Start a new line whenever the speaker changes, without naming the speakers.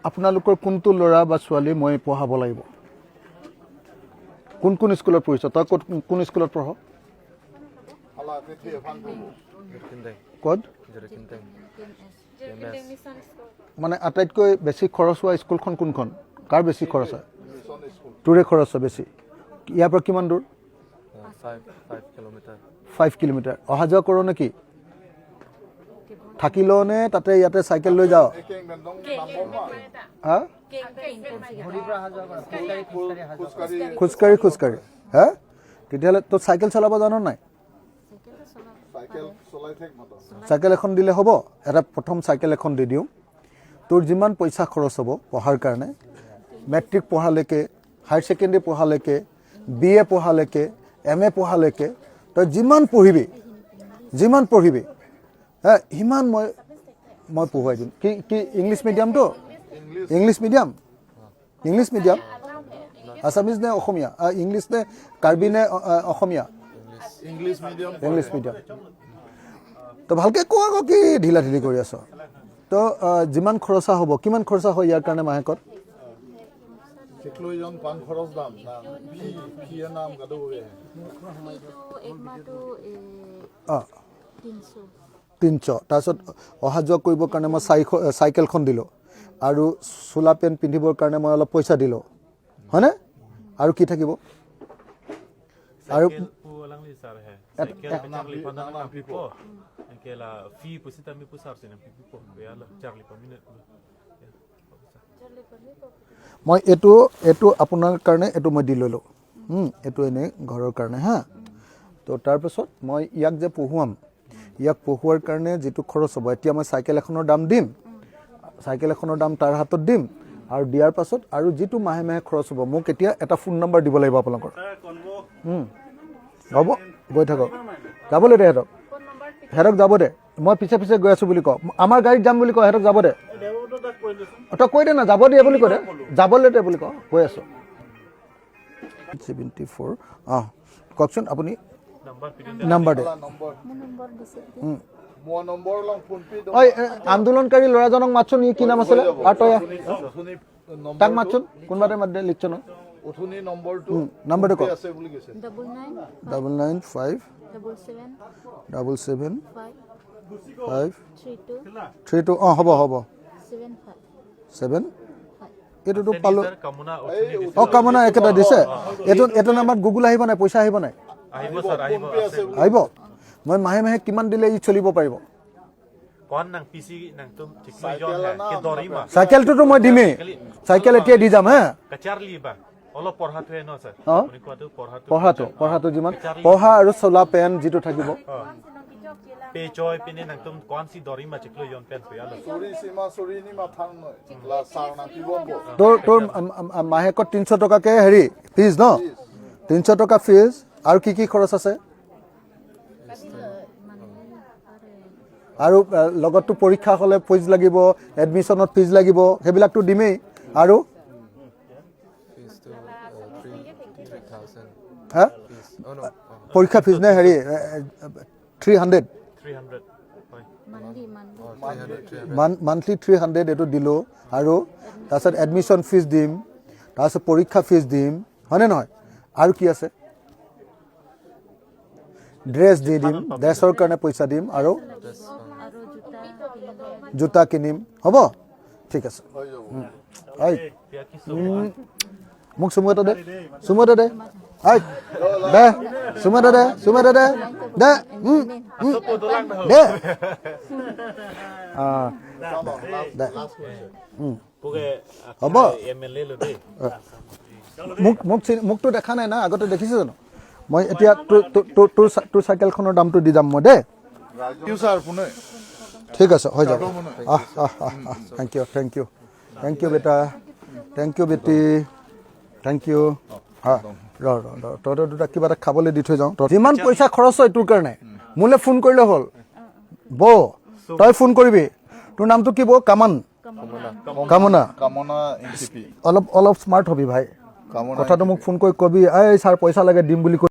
আপোনালোকৰ কোনটো ল'ৰা বা ছোৱালী মই পঢ়াব লাগিব? কোন কোন স্কুলত পঢ়িছ তই? ক'ত, কোন স্কুলত পঢ়? ক'ত? মানে আটাইতকৈ বেছি খৰচ হোৱা স্কুলখন কোনখন? কাৰ বেছি খৰচ হয়? তোৰে খৰচ হয় বেছি। ইয়াৰ পৰা কিমান দূৰ?
5 kilometer.
5 kilometre. অহা যোৱা কৰ নেকি? থাকি লওঁ নে তাতে ইয়াতে চাইকেল লৈ যাওঁ? হা, খোজকাঢ়ি খোজকাঢ়ি। হা, তেতিয়াহ'লে তই চাইকেল চলাব জান নাই? চাইকেল এখন দিলে হ'ব। এটা প্ৰথম চাইকেল এখন দি দিওঁ। তোৰ যিমান পইচা খৰচ হ'ব পঢ়াৰ কাৰণে, matric পঢ়ালৈকে, higher secondary পঢ়ালৈকে, B A পঢ়ালৈকে, M A পঢ়ালৈকে, তই যিমান পঢ়িবি, যিমান পঢ়িবি, হা, সিমান মই পঢ়ুৱাই দিম। কি কি, English মিডিয়ামটো? English medium? English medium, Assamese নে অসমীয়া? ইংলিছ নে কাৰ্বি নে অসমীয়া?
English medium.
English medium. তো ভালকৈ কোৱা আকৌ, কি ঢিলা ঢিলি কৰি আছ? তো যিমান খৰচা হ'ব, কিমান খৰচা হয় ইয়াৰ কাৰণে মাহেকত?
চিকলৈজন পান খৰচ দাম না ফি ফিয়ে নাম গাদো।
এক মাহটো
অঁ।
300।
300। তাৰপিছত অহা যোৱা কৰিবৰ কাৰণে মই 400, চাইকেলখন দিলোঁ আৰু চোলা পেণ্ট পিন্ধিবৰ কাৰণে মই অলপ পইচা দিলোঁ, হয়নে? আৰু কি থাকিব আৰু?
Cycle pu lang li sar he. Cycle pe Charlie pa na pipo. Ke la fi pu sita mi pu sar sin pipo. Be ala Charlie pa minute.
মই এইটো আপোনাৰ কাৰণে এইটো মই দি ল'লোঁ। এইটো এনেই ঘৰৰ কাৰণে। হা, তো তাৰপিছত মই ইয়াক যে পঢ়ুৱাম, ইয়াক পঢ়ুৱাৰ কাৰণে যিটো খৰচ হ'ব, এতিয়া মই চাইকেল এখনৰ দাম দিম, চাইকেল এখনৰ দাম তাৰ হাতত দিম। আৰু দিয়াৰ পাছত আৰু যিটো মাহে মাহে খৰচ হ'ব, মোক এতিয়া এটা ফোন নম্বৰ দিব লাগিব আপোনালোকৰ। হ'ব, গৈ থাকক। যাবলৈ দে সিহঁতক, সিহঁতক যাব দে। মই পিছে পিছে গৈ আছোঁ বুলি ক। আমাৰ গাড়ীত যাম বুলি ক। সিহঁতক যাব দে। তই কৈ দে না, যাব দিয়ে বুলি কৈ দে। যাবলৈ দে বুলি ক। গৈ আছোঁ। 74। অঁ, কওকচোন আপুনি। নাম্বাৰ দে।
নম্বৰ।
মোৰ নম্বৰ দিছে।
মোৰ নম্বৰ লং ফোন পে।
ঐ, আন্দোলনকাৰী ল'ৰাজনক মাতচোন। ই কি নাম আছিলে? আৰু তই আহ। তাক মাতচোন, কোনোবা এটা মাত দে। লিখছ ন?
উঠনি নম্বৰটো।
নাম্বাৰটো ক।
আছে বুলি কৈছে।
99।
995।
77।
77।
5।
5।
32।
32। অঁ, হ'ব হ'ব।
75।
7। এইটোতো পালোঁ।
কামনা।
অঁ, কামনা একেটা দিছে। এইটো নাম্বাৰত গুগল আহিব নাই? পইচা আহিব নাই?
আহিব ছাৰ, আহিব আছে।
আহিব। মই মাহে মাহে কিমান দিলে ই চলিব পাৰিব?
কোন নাং পিচি নাং তুম ঠিক লৈ জন হে কে দৰিমা।
চাইকেলটোতো মই দিমেই। চাইকেল এতিয়া দি যাম হে।
কাচাৰলি বা অলপ পঢ়াটোহে ন ছাৰ?
অঁ।
আপুনি কোৱাটো পঢ়াটো।
পঢ়াটো যিমান পঢ়া আৰু চোলা পেণ্ট যিটো থাকিব।
পে চয় পিনে নাং তুম কোন সি দৰিমা চিকলো জন পেন ফুয়ালো।
চৰি সীমা চৰি নি মাথান নয় লা সাৰ না পিবম।
তোৰ মাহেকত 300 টকাকে হেৰি ফিজ ন? 300 টকা ফিজ। আৰু কি কি খৰচ আছে? আৰু লগততো পৰীক্ষা হ'লে ফিজ লাগিব, এডমিশ্যনত ফিজ লাগিব, সেইবিলাকতো দিমেই। আৰু
Fees to 3,000.
হা?
Fees. Oh no. Oh,
পৰীক্ষা ফিজ নে হেৰি 300?
300 হয়।
Monthly, monthly.
Oh, 300, 300.
Monthly 300 এইটো দিলোঁ। আৰু তাৰপিছত এডমিশ্যন ফিজ দিম, তাৰপিছত পৰীক্ষা ফিজ দিম, হয়নে নহয়? আৰু কি আছে? ড্ৰেছ দি দিম, ড্ৰেছৰ কাৰণে পইচা দিম আৰু
আৰু জোতা কিনিব।
জোতা কিনিম। হ'ব, ঠিক আছে। ঐ, মোক চুমু এটা দে, চুমু এটা দে। ঐ, দে চুমু এটা দে, চুমু এটা দে, দে। উম, দে। অঁ, দে।
পোকে।
হ'ব।
এম এল এ লো দেই।
মোক মোকতো দেখা নাই না? আগতে দেখিছে জানো? মই এতিয়া তোৰ চাইকেলখনৰ দামটো দি যাম মই দেই।
ছাৰ ফোনে।
ঠিক আছে, হৈ যাব। আহ আহ আহ আহ, thank you, thank you, thank you বেটা, thank U Beti, thank U. হা, ৰ ৰ ৰ, তহঁতৰ দুটা কিবা এটা খাবলৈ দি থৈ যাওঁ। যিমান পইচা খৰচ হয় তোৰ কাৰণে মোলৈ ফোন কৰিলে হ'ল। বৌ, তই ফোন কৰিবি। তোৰ নামটো কি বৌ? কামান, কামনা।
কামনা এন চি পি।
অলপ অলপ স্মাৰ্ট হবি ভাই।
কামনা।
কথাটো মোক ফোন কৰি কবি, এই ছাৰ পইচা লাগে দিম বুলি কৈ।